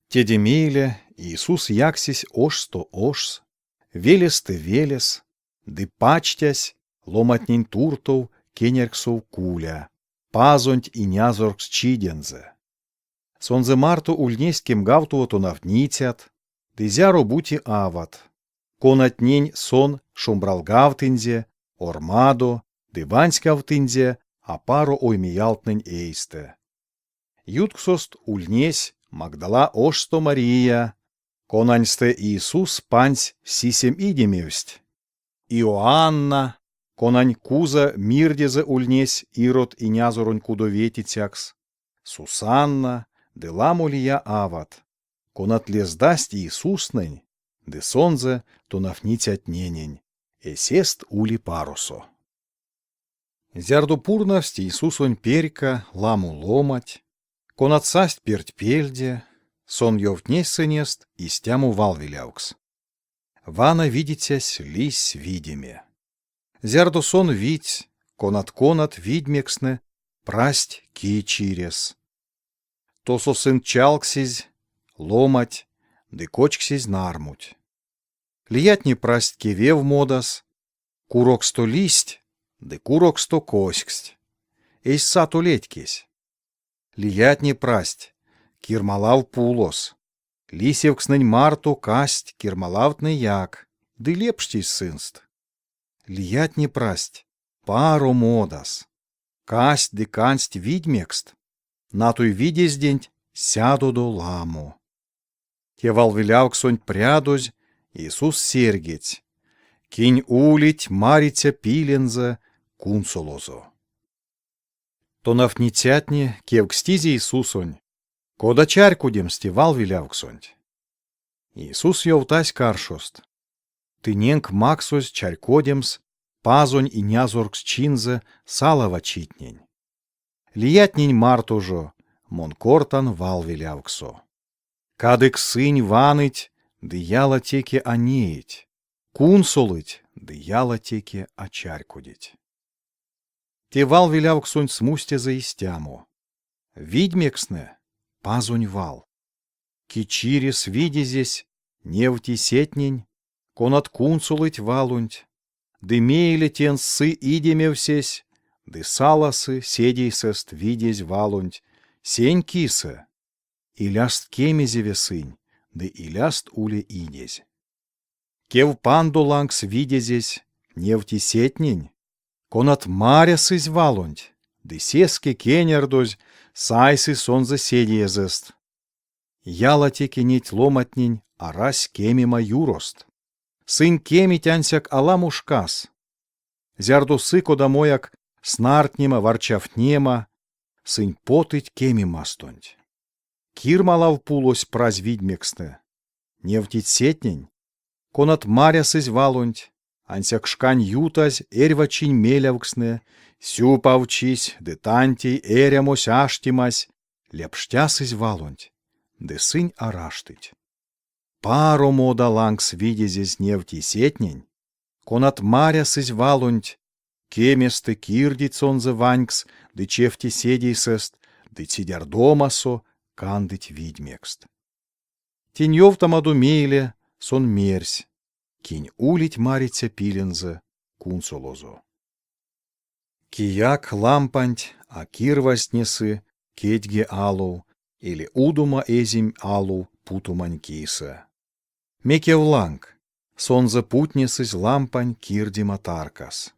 Теде мейле Иисус яксесь ошсто ошс, велестэ велес ды пачтясь ломантнень туртов кенярксов куля, Пазонть Инязорксчидензэ. Сонзэ марто ульнесть кемгавтово тонавтницят ды зяро-бути ават, конатнень сон шумбралгавтынзе ормадо ды ванськавтынзе апаро оймеялтнэнь эйстэ. Ютксост ульнесь Магдала ошсто Мария, конаньстэ Иисус пансь сисем идемевсть, Иоанна, конань Куза мирдезэ ульнесь Ирод инязоронь кудоветицякс, Сусанна ды ламо лия ават, конат лездасть Иисуснэнь ды Сонзэ тонавтницятненень эсест ули-паросо. Зярдо пурнавсть Иисусонь перька ламо ломанть, конат састь пертьпельде, Сон ёвтнесь сынест истямо валвелявкс. Вана видицясь лиссь видеме. Зярдо сон видсь, конат-конат видьмекстнэ прасть ки чирес. Тосо сынь чалгсизь ломанть ды кочксизь нармунть. Лиятне прасть кевев модас, Куроксто лиссть ды куроксто коськсть. Эзь сато летькесь. Лиятне прасть кирмалав пулос. Лисевкстнэнь марто кассть кирмалавтнеяк ды лепштизь сынст. Лиятне прасть паро модас. Кассть ды кандсть видьмекст, натой видезденть сядодо ламо. Те валвелявксонть прядозь, Иисус серьгедсь: Кинь улить мариця пилензэ, кунсолозо. Тонавтницятне кевкстизь Иисусонь, кода чарькодемс те валвелявксонть. Иисус ёвтась каршост: Тыненк максозь чарькодемс Пазонь инязорксчинзэ салавачитнень. Лиятнень марто жо мон кортан валвелявксо. Кадык сынь ваныть ды ялатеке а неить, кунсолыть ды ялатеке а чарькодить. Те валвелявксонть смустезэ истямо: видьмекстнэ — Пазонь вал. Ки чирес видезесь невти сетнень, конат кунсолыть валонть, ды мейле тенст сы идемевсесь ды саласы седейсэст видезь валонть сень кисэ, Иляст кемезеве сынь, ды иляст уле идезь. Кев пандо лангс видезесь невти сетнень, конат марясызь валонть, ды сеске кенярдозь сайсызь сонзэ седеезэст. Ялатеке неть ломантнень арась кемема юрост. Сынь кемить ансяк аламо шкас. Зярдо сы кодамояк снартнема-варчавтнема, Сынь потыть кемемастонть. Кирмалав пулось празь видьмекстнэ. Невтить сетнень, конат марясызь валонть, ансяк шкань ютазь эрьва чинь мелявкстнэ, сюпавчись ды тантей эрямось-аштемась лепштясызь валонть, ды сынь а раштыть. Паро мода лангс видезесь невти сетнень, конат марясызь валонть, кеместэ кирдить сонзэ ванькс ды чевте седейсэст ды цидярдомасо кандыть видьмекст. Тень ёвтамадо мейле сон мерсь, кинь улить мариця пилензэ, кунсолозо. Кияк лампанть а кирвазтнесы кедьге алов эли удома эзем алов путомань кисэ. Мекевланг, сонзэ путнесызь лампань кирдема таркас.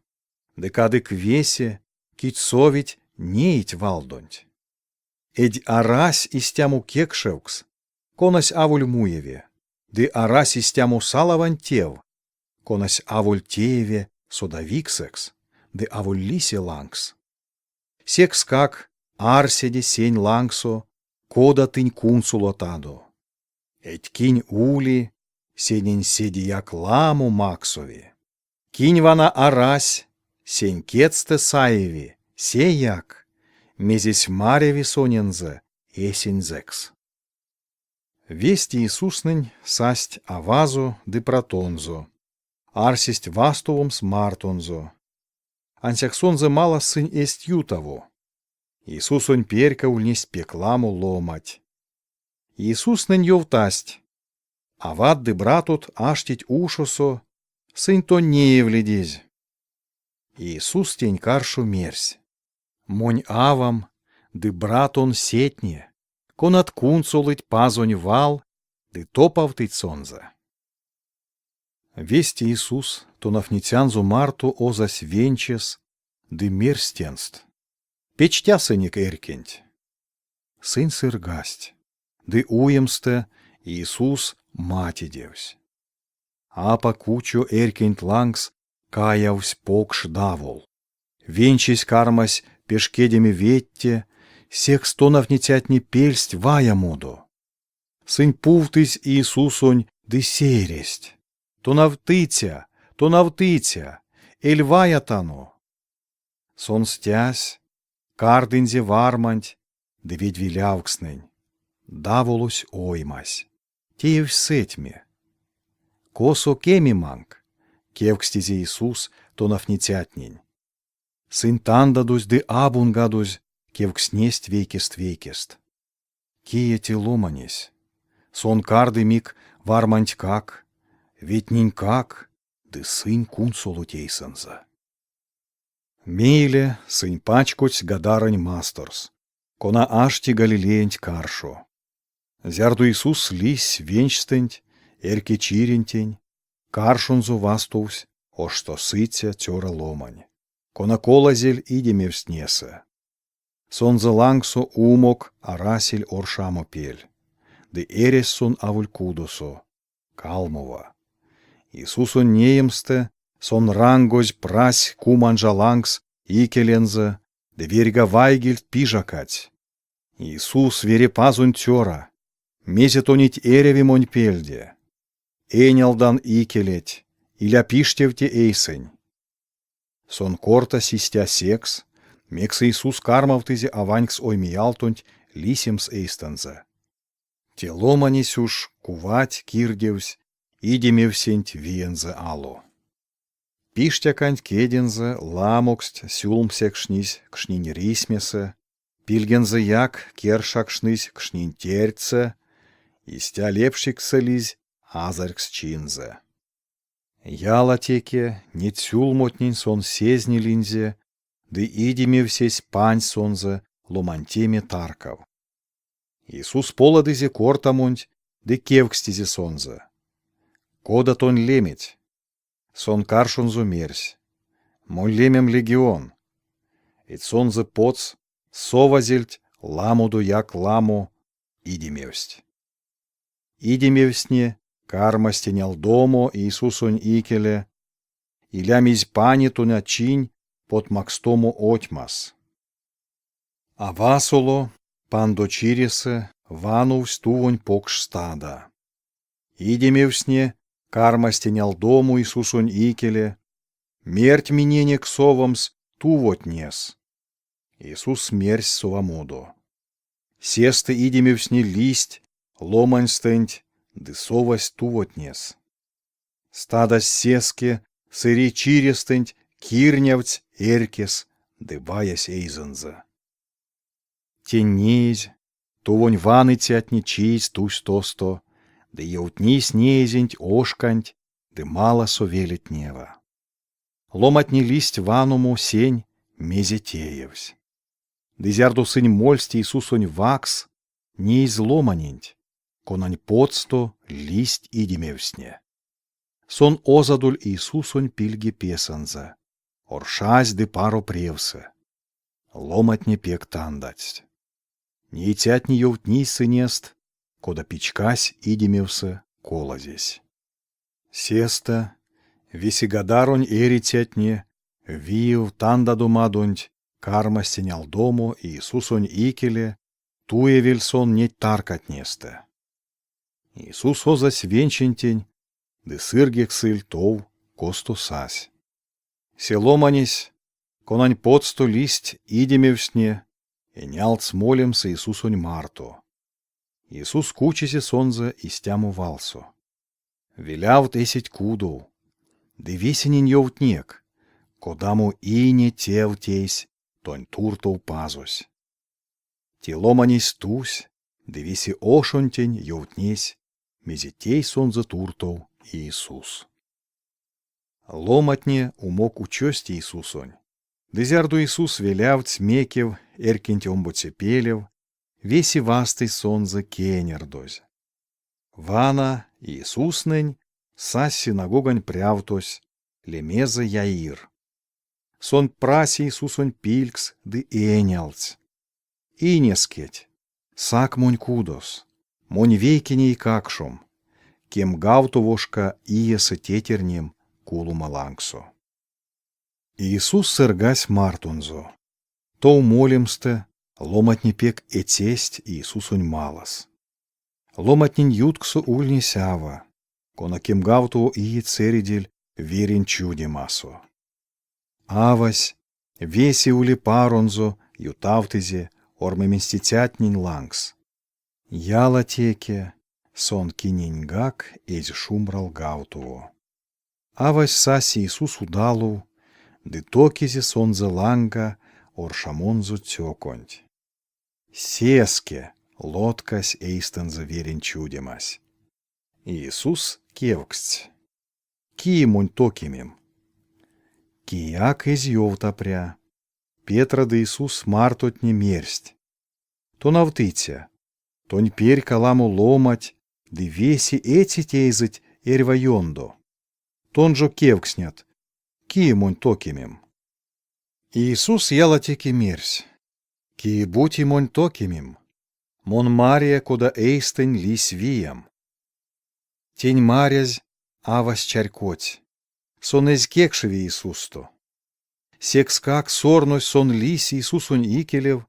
Ды кадык весе, кить совить, неить валдонть. Эдь арась истямо кекшевкс, конась аволь муеве, ды арась истямо салавань тев, конась аволь тееве содавиксэкс ды аволь лисе лангс. Секскак арседе сень лангсо, кода тынь кунсолотадо. Эдь кинь ули, сенень седеяк ламо максови. Кинь вана арась, сень кедстэ саеви, сеяк, мезесь маряви сонензэ эсензэкс. Весть Иисуснэнь састь авазо ды братонзо, арсесть вастовомс мартонзо. Ансяк сонзэ малас сынь эзть ютаво. Иисусонь перька ульнесть пек ламо ломанть. Иисуснэнь ёвтасть: Ават ды братот аштить ушосо, сынь тонь неевлидизь. Иисус тень каршо мерсь: Монь авам ды братон сетне, конат кунсолыть Пазонь вал ды топавтыть сонзэ. Весть Иисус тонавтницянзо марто озась венчес ды мерсь тенст: Печтясынек эрькенть. Сынь сыргасть, ды уемстэ Иисус матедевсь. Апак учо эрькенть лангс каявсь покш давол. Венчесь кармась пешкедеме ведте, секс тонавтницятне пельсть ваямодо. Сынь пувтызь Иисусонь ды сеересть: Тонавтыця, тонавтыця, эль ваятано! Сон стясь, кардынзе варманть ды ведьвелявкстнэнь. Даволось оймась. Теевсь сэтьме. Косо кемеманк? кевкстизе Иисус тонавтницятнень. Сынь тандадозь ды абунгадозь кевкстнесть вейкест-вейкест. Кие те ломанесь? Сон карды мик вармантькак, ведтненькак ды сынь кунсолыть эйсэнзэ. Мейле сынь пачкодсть Гадарань масторс, кона ашти Галилеянть каршо. Зярдо Иисус лиссь венчстэнть эрьке чирентень, каршонзо вастовсь ошсто сыця цёра ломань, кона колазель идемевстнесэ. Сонзэ лангсо умок арасель оршамо пель, ды эрясь сон аволь кудосо, калмова. Иисусонь неемстэ сон рангозь прась куманжа лангс икелензэ ды верьга вайгельть пижакадсь: Иисус, Верепазонь Цёра, мезе тонеть эряви монь пельде? Энялдан икелеть, иля пиштевте эйсэнь. Сон кортась истя секс, мекс Иисус кармавтызе аванькс оймеялтонть лисемс эйстэнзэ. Те ломанесь уш кувать кирдевсь идемевсенть виензэ ало. Пиштяканть кедензэ ламоксть сюлмсекшнизь кшнинь рисьмесэ, Пильгензэяк кершакшнызь кшнинь тердьсэ, истя лепшиксэлизь азарьксчинзэ. Ялатеке неть сюлмотнень сон сезнилинзе ды идемевсесь пансь сонзэ ломантеме таркав. Иисус поладызе кортамонть ды кевкстизе сонзэ: Кода тонь леметь? Сон каршонзо мерсь: Монь лемем Легион. Эдь сонзэ потс совазельть ламодояк ламо идемевсть. Идемевстне кармасть энялдомо Иисусонь икеле, илямизь пане тоначинь потмакстомо отьмас. А васоло, пандо чиресэ, вановсь тувонь покш стада. Идемевстне кармасть энялдомо Иисусонь икеле, мерть миненек совамс тувотнес. Иисус мерсь совамодо. Сестэ идемевстне лиссть ломаньстэнть ды совасть тувотнес. Стадась сеске сыре чирестэнть кирнявтсь эрькес ды ваясь эйзэнзэ. Тень неезь, Тувонь ваныцятне чийсть тусть тосто ды ёвтнизь неезенть ошканть ды маласо велетнева. Ломатне лиссть ваномо сень, мезе теевсь. Ды зярдо сынь мольсть Иисусонь ваксс, неизь ломаненть, конань потсто лиссть идемевстне. Сон озадоль Иисусонь пильге песэнзэ, оршазь ды паро превсэ. Ломатне пек тандадсть. Неицятне ёвтнизь сынест, кода пичкась идемевсэ колазесь. Сестэ весе Гадаронь эрицятне виев тандадомадонть кармасть энялдомо Иисусонь икеле, туевель сон неть таркатнестэ. Иисус озась венчентень ды сыргиксэль тов, косто сась. Се ломанесь, конань потсто лиссть идемевстне, энялдсь молемс Иисусонь марто. Иисус кучизе сонзэ истямо валсо: Велявт эсеть кудов, ды весенень ёвтнек, кодамо ине тев тейсь тонь туртов Пазось. Те ломанесь тусь. ды весе ошонтень ёвтнесь, мезе тейсь сонзэ туртов Иисус. Ломатне умок учость Иисусонь. Ды зярдо Иисус велявтсь мекев эрькенть омбоце пелев, весе вастызь сонзэ кенярдозь. Вана Иисуснэнь сась синагогань прявтось, лемезэ Яир. Сон прась Иисусонь пильгс ды энялдсь: Инескеть, сак монь кудос, монь вейкине эйкакшом, кемгавтовошка иесэ тетернем кулома лангсо. Иисус сыргась мартонзо. Тов молемстэ ломатне пек эцесть Иисусонь малас. Ломатнень ютксо ульнесь ава, кона кемгавтово иеть сэредиль верень чудемасо. Авась весе ули-паронзо ютавтызе ормаменстицятнень лангс. Ялатеке сон киненьгак эзь шумбралгавтово. Авась сась Иисус удалов ды токизе сонзэ ланга оршамонзо цёконть. Сеске лоткась эйстэнзэ верень чудемась. Иисус кевкстсь: Кие монь токимим? Кияк эзь ёвта пря. Петра ды Иисус мартотне мерсть: Тонавтыця, тонь перька ламо ломать ды весе эцить эйзэть эрьва ёндо. Тон жо кевкстнят: Кие монь токимим? Иисус ялатеке мерсь: Кие-бути монь токимим, мон мария, кода эйстэнь лиссь вием. Тень марязь, авась чарькодсь, сон эзь кекшеве Иисусто. Секскак сорнозь сон лиссь Иисусонь икелев,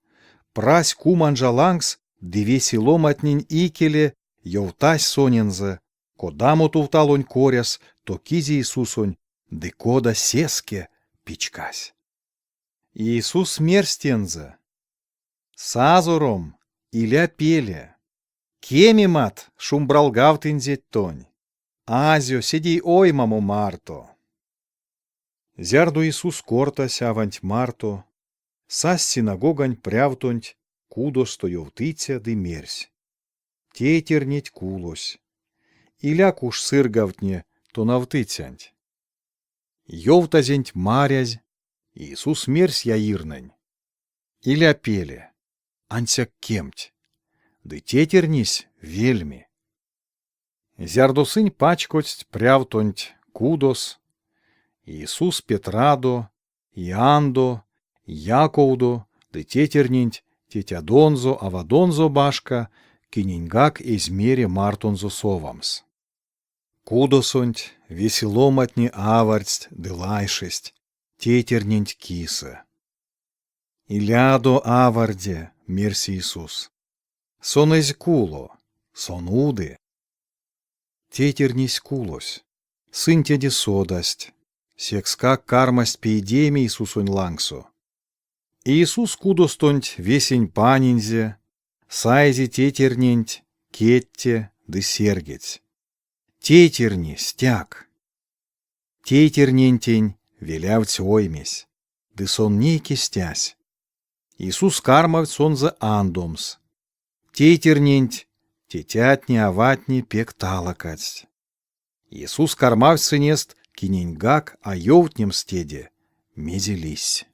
прась куманжа лангс ды весе ломатнень икеле ёвтась сонензэ, кодамо тувталонь коряс токизе Иисусонь ды кода сеске пичкась. Иисус мерсь тензэ: Сазором, иля пеле, кемемат шумбралгавтынзеть тонь, азё седей оймамо марто. Зярдо Иисус кортась аванть марто, сась синагогань прявтонть кудосто ёвтыця ды мерсь: Тетернеть кулось. Иляк уш сыргавтне тонавтыцянть. Ёвтазенть марязь, Иисус мерсь Яирнэнь: Иля пеле, ансяк кемть. Ды тетернесь вельми. Зярдо сынь пачкодсть прявтонть кудос, Иисус Петрадо, Иоанндо, Яковдо ды тетерненть тетядонзо-авадонзо башка киненьгак эзь мере мартонзо совамс. Кудосонть весе ломатне авардсть ды лайшесть тетерненть кисэ. Илядо аварде, мерсь Иисус. Сон эзь куло, сон уды. Тетернесь кулось. Сынь теде содасть, секскак кармасть пейдеме Иисусонь лангсо. Иисус кудостонть весень панинзе, саизе тетерненть кедте ды серьгедсь: Тетерне, стяк! Тетернентень велявтсь оймесь, ды сон нейке стясь. Иисус кармавтсь сонзэ андомс. Тетерненть тетятне-аватне пек талакадсть. Иисус кармавтсь сынест киненьгак а ёвтнемс теде, мезе лиссь.